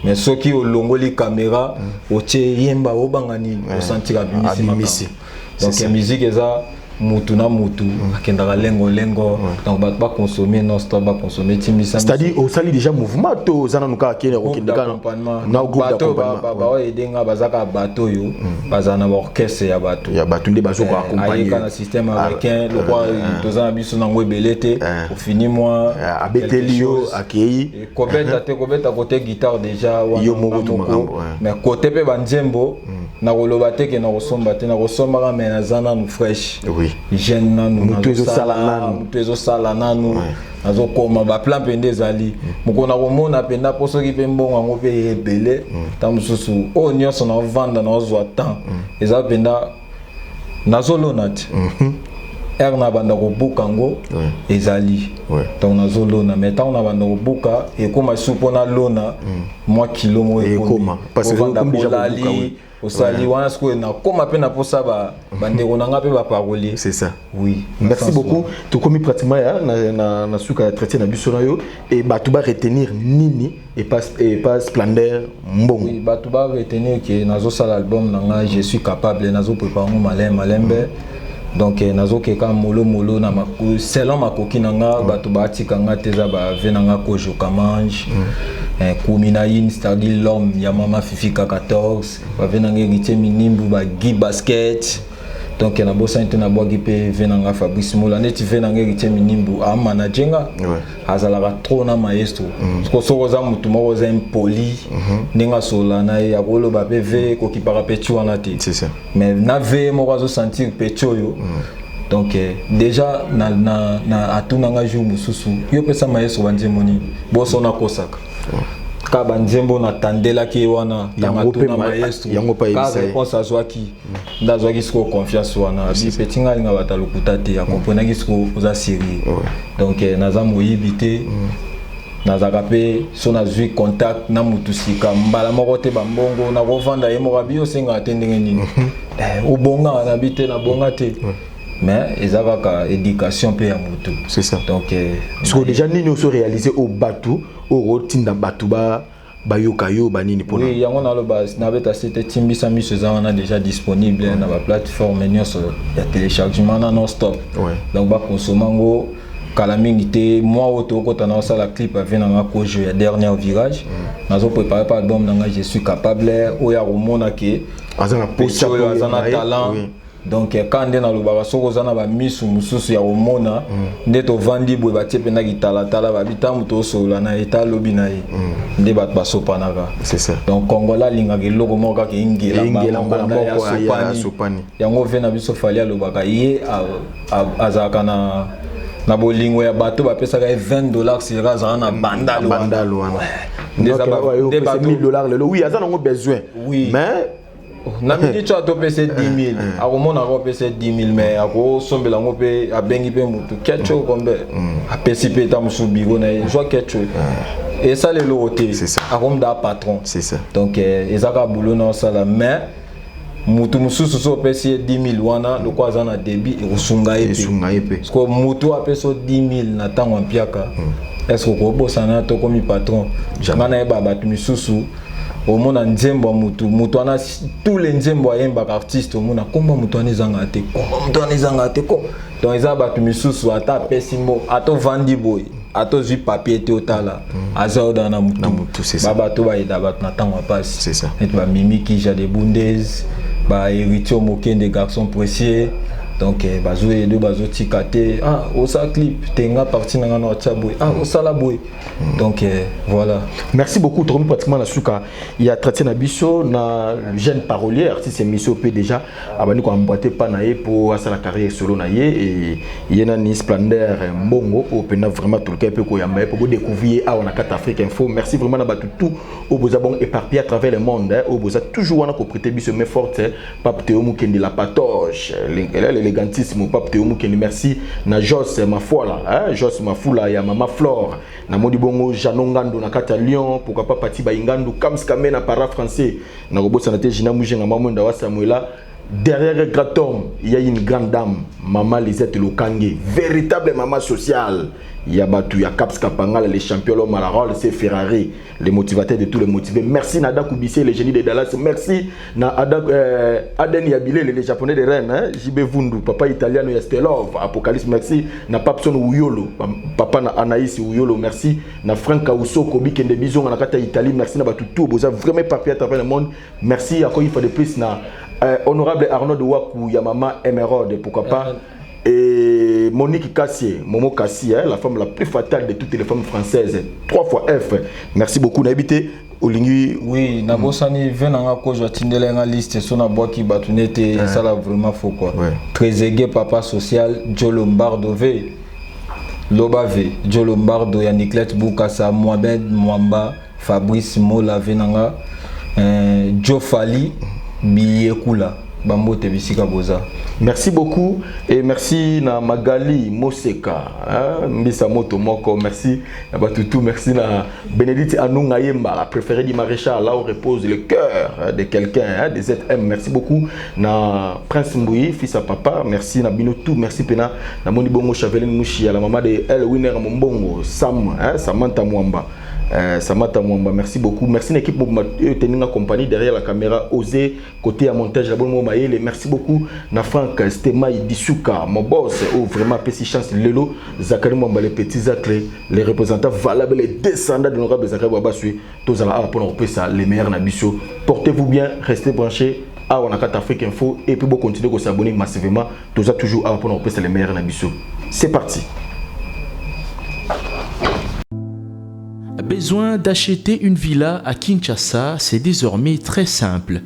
Mais soki olongoli caméra, otie yemba, obanga nini, osentir abimisi Abimisi. makambo. C'est Donc ça. musique eza mutu na mutu akendaka lengo lengo. Donc bato baconsommer non stop, baconsommer timisa. C'est-à-dire osali déjà mouvement to oza nanu kaka kende kokende kaka na groupe bato d'accompagnement? Baoyede nga, baza kaka bato oyo bazala na baorchestre ya bato. Ya bato nde bazoka Ayeka accompagner. Na système américain lokwa toza na biso nango ebele te, ofini mwa Abeteli yo, akei. Kobeta te, kobeta côté guitare déjà wana Yo moko nga tu makambo, ouais. Mais côté mpe banzembo. Nakoloba te ke nakosomba te, nakosombaka, mais naza nanu fresh. Jeune nanu. Motu ezosala nanu. Motu ezosala nanu, nazokoma baplan mpe nde ezali mokolo nakomona mpenza, mpo soki mpe mbongo yango mpe ebele, ntango mosusu oyo nyonso naovanda, naozwa temps, eza mpenza nazolona te. Ere na banda kobuka yango ezali. Donc nazolona, mais ntango na banda kobuka, ekóma su mpo nalona mwa kilo moko. Ekóma. Parce que ovanda okomi déjà bolali kobuka, oui. Osali wana sikoyo, nakóma mpe na posa bandeko na nga mpe baparolier. C'est ça. Oui. Merci beaucoup. Tokomi pratiquement ya na suka ya entretien na biso na yo. Et bato ba retenir nini et pas Splendeur Mbongo? Oui, bato ba retenir ke nazosala album na nga Je suis capable. Nazoprépare yango malembe malembe. Donc nazokeka molo molo na selon makoki na nga. Bato batika nga te, eza bave na nga Kojo Kamange, kumi na ine, c'est-à-dire l'homme ya mama Fifi K14, bave na nga Héritier Minimbu, bagi basket. Donc nabosani te, nabwaki mpe ve na nga Fabrice Mola. Neti ve na nga Héritier Minimbu amanager nga, azalaka trop na maestro. Siko soki oza motu moko oza impoli, ndenge asolola na ye, akoloba mpe ve kokipaka petit wana te. C'est ça. Mais na ve moko azosentir petit oyo. Donc déjà na atunanga jour mosusu: yo pesa maestro banzembo nini? Boso nakosaka kaka banzembo natandelaki ye wana. Yango ntango atuna maestro, yango mpe ayebisa kaka ye. Réponse azwaki nde azwaki sikoyo confiance wana. Abi petit nga alinga bato alokuta te, akomprenaki sikoyo oza sérieux. Donc naza moyibi te. Nazalaka mpe so nazwi contact na mutu sika, mbala moko te bambongo nakovanda ye moko abi osengaka te, ndenge nini? Obonga nabi te, nabonga te, mais eza kaka éducation mpe ya motu. C'est ça. Donc sikoyo déjà nini oso réaliser oyo bato oyo otinda bato bayoka yo banini mpona? Oui, yango naloba, nabeta se te, timbisa miso eza wana déjà disponible na baplateforme nyonso ya téléchargement na non stop. Donc bakonsoma yango kala mingi te. Mwa oyo tokota na osala clip ave nanga Kojo ya dernier virage. Nazoprépare pa album na ngai Je suis capable, oyo akomona ke aza na posa oyo aza na koyemba ye. talent. Donc ka nde nalobaka, soki oza na bamisu mosusu ya komona, nde tovandi boye, batie mpenza kitalatala, babi ntango tosolola na ye, ta alobi na ye, nde bato basopanaka. C'est ça. Donc Congolais alingaka eloko moko kaka engela. Engela mbala banda ya moko, ya sopani. sopani. Yango ve na biso Fally alobaka ye azalaka na bolingo ya bato bapesaka ye 20 $, sera azala na bandalo. Bandalo wana. Nde eza nde bato 1000 $ lelo, oui, aza nango besoin. Oui. Mais na miniti oyo atopesa 10 000, akomona akopesa 10 000, mais akosombela yango mpe abengi mpe motu kecho kombe, apesi mpe eta mosusu biro na ye, zwa kecho, esala eloko te. C'est ça. Akomda patron. C'est ça. Donc eza kaka boulot na osala, mais motu mosusu so opesi ye 10 000 wana, lokola aza na début, ekosunga ye mpe. Esunga ye mpe. Parce que motu oyo apesi yo 10 000 na ntango ya mpiaka, est ce que okobosana tokomi patron? Jamais. Nga nayeba bato misusu, omona nzembo ya motu, motu wana, tous les nzembo ayembaka artiste, omona komba motu wana ezangaka te, komba motu wana ezangaka te. Donc eza bato misusu, ata apesi mbo, ata ovandi boye, ata ozwi papier te, otala aza odana na Na mutu, c'est ça. Ba bato bayeda bato na ntango ya pasi. C'est ça. Neti bamimi Kija de Bundes, bahéritier Mokende, garçon précieux. Donc bazoyede, bazotika te. Ah, osala clip te, nga parti na nga na otya boye, ah, osala boye. Donc voilà. Merci beaucoup. Tokomi pratiquement na suka ya entretien na biso na jeune parolier, artiste émission mpe déjà abandi koemboîter pa na ye mpo asala carrière solo na ye. E ye nani? Splendeur Mbongo oyo mpenza vraiment toluka ye mpe koyamba ye mpo bodécouvrir ye awa na kati Afrique Info. Merci vraiment na bato tout oyo boza bon éparpillé à travers le monde, oyo boza toujours wana koprêter biso main forte. Pape Théo Mukendi, la patoche, l'élégantisme, Pape Théo Mukendi, merci. Na Jos Mafuala, hein, Jos Mafula ya mama Flore, namoni bongo Jano Ngando na kati ya Lyon, pourquoi pas Pati Baingandu, Kams Kame na para français, na kobosana te Gina Mujenga, Mamwenda wa Samuela. Derrière grand homme, il y a une grande dame, Maman Lisette Lokange, véritable maman sociale. Il y a Batou, il y a Caps Kapangala, les champions, l'homme à la rôle, c'est Ferrari, les motivateurs de tous les motivés. Merci Nada Koubissé, les génies de Dallas. Merci na Aden Yabile, les Japonais de Rennes, hein, JB Vundu, papa italiano Yastelov, Apocalypse. Merci na Papson Ouyolo, papa na Anaïs Ouyolo. Merci na Frank Kauso, Kobi Kende Bison, na kata Italie. Merci na Batou tout, boza vraiment papier à travers le monde. Merci encore une fois de plus na honorable Arnaud Waku, ya maman Emeraude, pourquoi pas. Et Et Monique Cassier, Momo Cassier, hein, la femme la plus fatale de toutes les femmes françaises. 3 fois F. Merci beaucoup. Nabité olingi. Oui, nabosani ve nanga kozwa atindela nga liste so nabwaki bato nete esala vraiment faux quoi. Ouais. Trezeguet papa social Joe Lombardo ve Loba ve Joe Lombardo ya Niclette Bukasa Mohamed Mwamba Fabrice Mola ve nanga Joe Fali Biyekula bambote bisika boza. Merci beaucoup et merci na Magali Moseka, hein, Mbisa Moto Moko, merci na Batutu, merci na Bénédicte Anunga Yemba, la préférée du maréchal, là où repose le cœur, hein, de quelqu'un, hein, des ZM. Merci beaucoup na Prince Mbouyi, fils à papa, merci na Binotou, merci Pena, na Moni Bongo Chaveline Mouchi, à la maman de El Winner Mombongo, Sam, hein, Samantha Mwamba. Samantha Mwamba, merci beaucoup. Merci l'équipe Teninga compagnie derrière la caméra, Osé, côté à montage, la bonne Maëlle. Merci beaucoup na Franck Stemaï Disuka, mon boss, oh vraiment petit chance Lelo, Zachary Mwamba, les petits aclés, les représentants valables, les descendants de l'honorable Zachary Babasui, tous à la pour nous ça, les meilleurs Nabiso. Portez-vous bien, restez branchés à Wanakat Afrique Info et puis bon continuez à s'abonner massivement, tous à toujours à pour nous ça, les meilleurs Nabiso. C'est parti. Besoin d'acheter une villa à Kinshasa, c'est désormais très simple.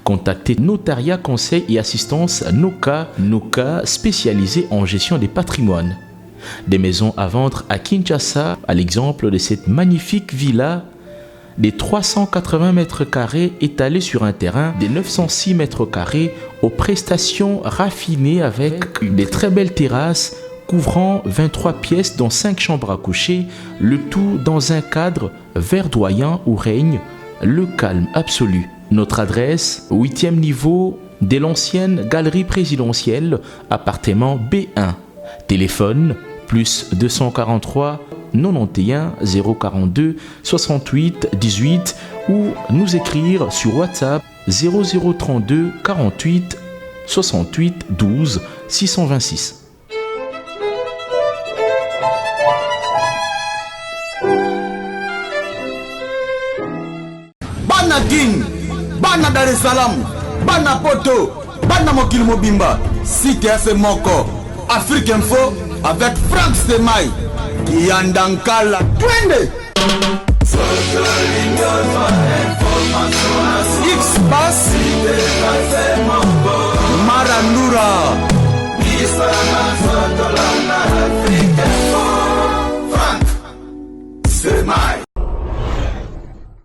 Contactez Notariat Conseil et Assistance Noka, Noka spécialisé en gestion des patrimoines. Des maisons à vendre à Kinshasa, à l'exemple de cette magnifique villa des 380 mètres carrés étalés sur un terrain des 906 mètres carrés aux prestations raffinées avec des très belles terrasses couvrant 23 pièces dont 5 chambres à coucher, le tout dans un cadre verdoyant où règne le calme absolu. Notre adresse, 8e niveau de l'ancienne galerie présidentielle, appartement B1. Téléphone, plus 243 91 042 68 18 ou nous écrire sur WhatsApp 0032 48 68 12 626. Bana Kin, Bana Dar es Salaam, Bana Poto, Bana Mokili Mobimba, site ya se moko, Afrique Info avec Franck Stemay, Kiyandankala, twende! X-Pass, Marandura.